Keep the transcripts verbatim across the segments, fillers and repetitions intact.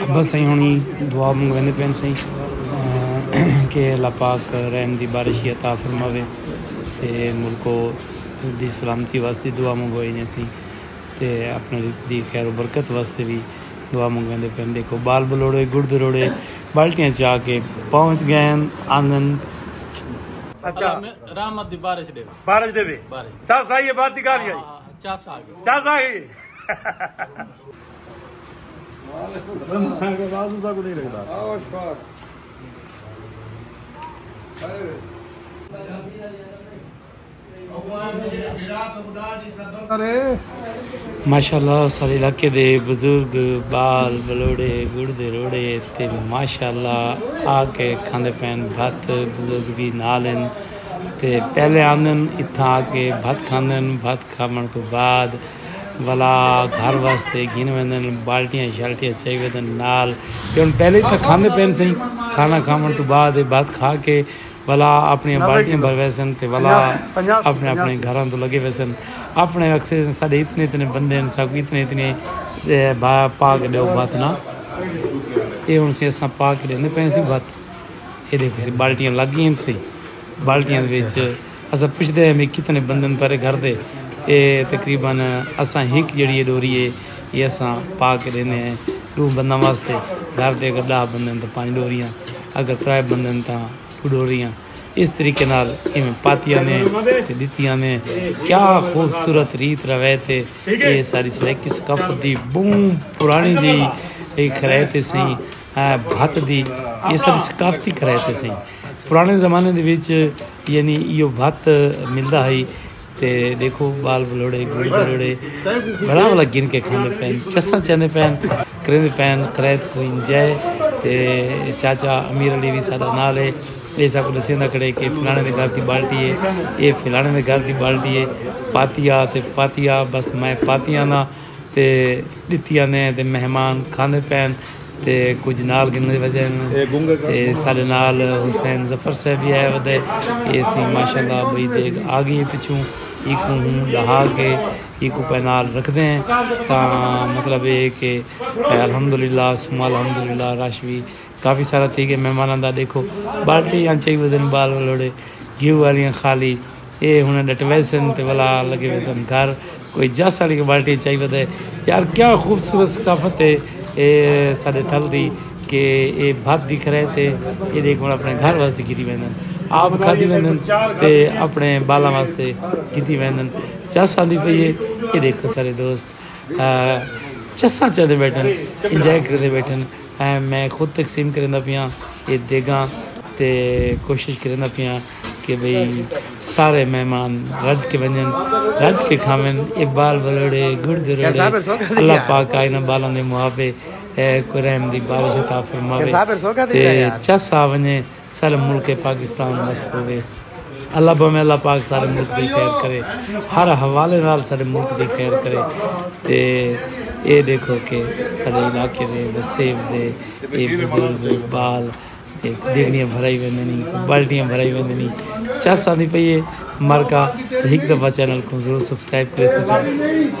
ابا سائیں ہونی دعا منگویندے پین سائیں، آ، کہ اللہ پاک رحم دی بارش ہی عطا فرماوے تے ملک دی سلامتی واسطے دعا منگوائی نے سائیں، تے اپنے رزق دی خیر و برکت واسطے بھی دعا منگویندے پین۔ دیکھو بال بلوڑے، گڑ دروڑے، بالٹیاں چا کے پہنچ گئے ہیں، آندن۔ اچھا۔ اللہ میں رحمت دی بارش دے۔ بارش دے۔ بارش۔ چا سائیں، یہ بات دی گال ہی آئی۔ ہاں، چا سا آ گئی۔ چا سا آ گئی۔ ماشاءاللہ، سارے علاقے دے بزرگ، بال بلوڑے، گڑ دے روڑے تے ماشاءاللہ آ کے کھاندے پین بھت۔ بزرگ بھی نال ہن تے پہلے آندن اتھاں آ کے بھت کھاندن۔ بھت کھاوݨ توں بعد ولا گھر واسطے گھن ویندن، بالٹیاں شالٹیاں چائی ویندن نال۔ تے ہݨ پہلے تاں کھاندے پئن سئیں، کھانا کھاوݨ توں بعد اے بھت کھا کے ولا اپݨیاں بالٹیاں بھر ویسن تے ولا اپݨے اپݨے گھراں توں لڳے ویسن۔ اپݨے آکھسن ساݙے اتنے اتنے بندے ہن، ساکوں اتنے اتنے، اے، بھا پا کے ݙیو بھت نا۔ اے ہݨ سئیں اساں پا کے ݙیندے پئے سئیں بھت۔ اے ݙیکھو سئیں، بالٹیاں لڳ ڳئین سئیں۔ بالٹیاں دے وچ اساں پچھدے ہیں بھی کتنے بندے ہن تیݙے گھر دے؟ اے تقریباً اساں ہک جیڑھی اے ݙوری اے، اے اساں پا کے ݙیندے ہیں ݙو بنداں واسطے۔ گھر دے اگر ݙاہ بندے ہن تاں پنج ݙوریاں، اگر ترائے بندے ہن تاں ݙو ݙوریاں۔ اس طریقے نال ایویں پاتیاں نے تے ݙتیاں نے۔ کیا خوبصورت ریت روایت ہے۔ اے ساری سرائیکی ثقافت دی ٻہوں پراݨی جئی اے خرائط ہے سئیں، اے بھت دی۔ اے ساری ثقافتی خرائط ہے سئیں۔ پراݨے زمانے دے وچ یعنی ایہو بھت ملدا ہئی۔ تے ݙیکھو ٻال ٻلوڑے، ڳڑ ٻلوڑے بھرا والا گھن کے کھاندے پئن، چساں چیندے پئن، کریندے پئن، خرائط کوں انجوائے۔ تے چاچا امیر علی وی ساݙا نال ہے، اے ساکوں ݙسیندا کھڑے کہ فلاݨے دے گھر دی بالٹی ہے، اے فلاݨے دے گھر دی بالٹی ہے، پاتیا تے پاتیا، بس میں پاتیاں دا تے ݙتیاں نے تے مہمان کھاندے پئن تے کجھ نال گھندے ودن۔ اے گنگے کا تے ساݙے نال حسین ظفر صاحب وی آئے ودے۔ اے سی ماشاءاللہ بھئی دیکھ آ ڳئی ہے پچھوں، ایکوں ہوں ݙہا کے ایکوں پئے نال رکھدے ہیں۔ تاں مطلب اے کہ الحمدللہ ثم الحمدللہ رش وی کافی سارا تھی ڳئے مہماناں دا۔ ݙیکھو بالٹیاں چائی ودن ٻال ٻلوڑے، گھیو والیاں خالی۔ اے ہݨ ݙٹویسن تے ولا لڳے ویسن گھر۔ کوئی جس آلی کے بالٹی چائی ودے۔ یار کیا خوبصورت ثقافت ہے اے ساݙے تھل دی کہ اے بھت دی خرائط ہے۔ اے ݙیکھ ہݨ اپݨے گھر واسطے گھدی ویندن، آپ کھادی ویندن تے اپݨے ٻالاں واسطے گھدی ویندن۔ چس آندی پئی ہے۔ اے ݙیکھو سارے دوست، آ، چساں چاہندے ٻیٹھن، انجوائے کریندے ٻیٹھن۔ اے میں خود تقسیم کریندا پیاں اے دیگاں تے کوشش کریندا پیاں کہ بھئی سارے مہمان رڄ کے ونڄن، رڄ کے کھاون۔ اے ٻال ٻلوڑے، ڳڑ دے روڑے، اللہ پاک آ انہاں ٻالاں دے محافظ، اے کوئی رحم دی بارش عطا فرماوے تے چس آ ونڄے۔ سارے ملک پاکستان وس پوے۔ اللہ بھویں اللہ پاک سارے ملک دی خیر کرے، ہر حوالے نال سارے ملک دی خیر کرے۔ تے اے ݙیکھو کہ ساݙے علاقے دے وسیب دے اے بزرگ ٻال تے دیگݨیاں بھرائی ویندے نی، بالٹیاں بھرائی ویندے نی۔ چس آندی پئی ہے۔ مرکا تے ہک دفعہ چینل کوں ضرور سبسکرائب کرے سوچا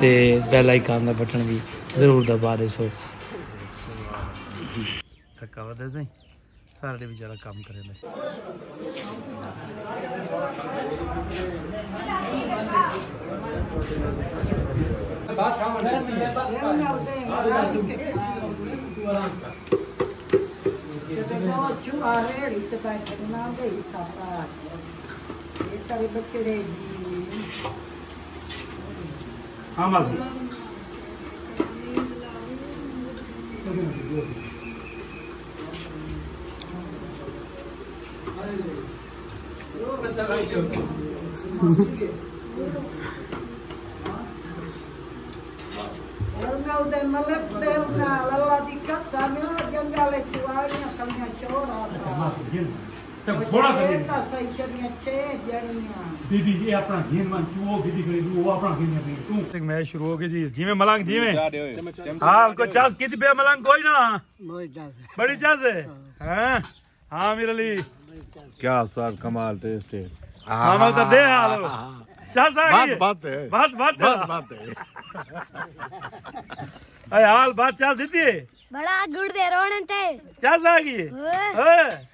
تے بیل آئیکن دا بٹن وی ضرور دبا ݙیسو۔ تھکا ودے سئیں۔ سارے ݙے وچارا کم کریندا ہے۔ ہاں، بس۔ اور میں اودے ملک دے نال اللہ دی قسم، جنگل وچ واریاں کمیاں چور آ۔ اچھا، ماسی، گن۔ تے گھوڑا کریے۔ اے تاں سہی شریاں چھ جڑیاں۔ بی بی، اے اپݨا گھن ون، توں او گھدی کھڑی، توں او اپݨا گھن کھڑی، توں۔ تے میچ شروع ہو ڳئی جی، جیویں ملنگ جیویں۔ حال کوئی چس کیتی پیا ملنگ کوئی نہ؟ بڑی چس۔ بڑی چس ہے؟ ہاں۔ ہاں، امیر علی۔ کیا استاد، کمال ٹیسٹ ہے۔ ماما دا ݙے حال ہو۔ چس آ ڳئی ہے؟ بات ہے۔ بات، بات ہے۔ بات، بات ہے۔ اے حال بات چس ݙتی ہے؟ بڑا ڳڑ دے روݨے تے۔ چس آ ڳئی ہے؟ اوئے۔ اوئے۔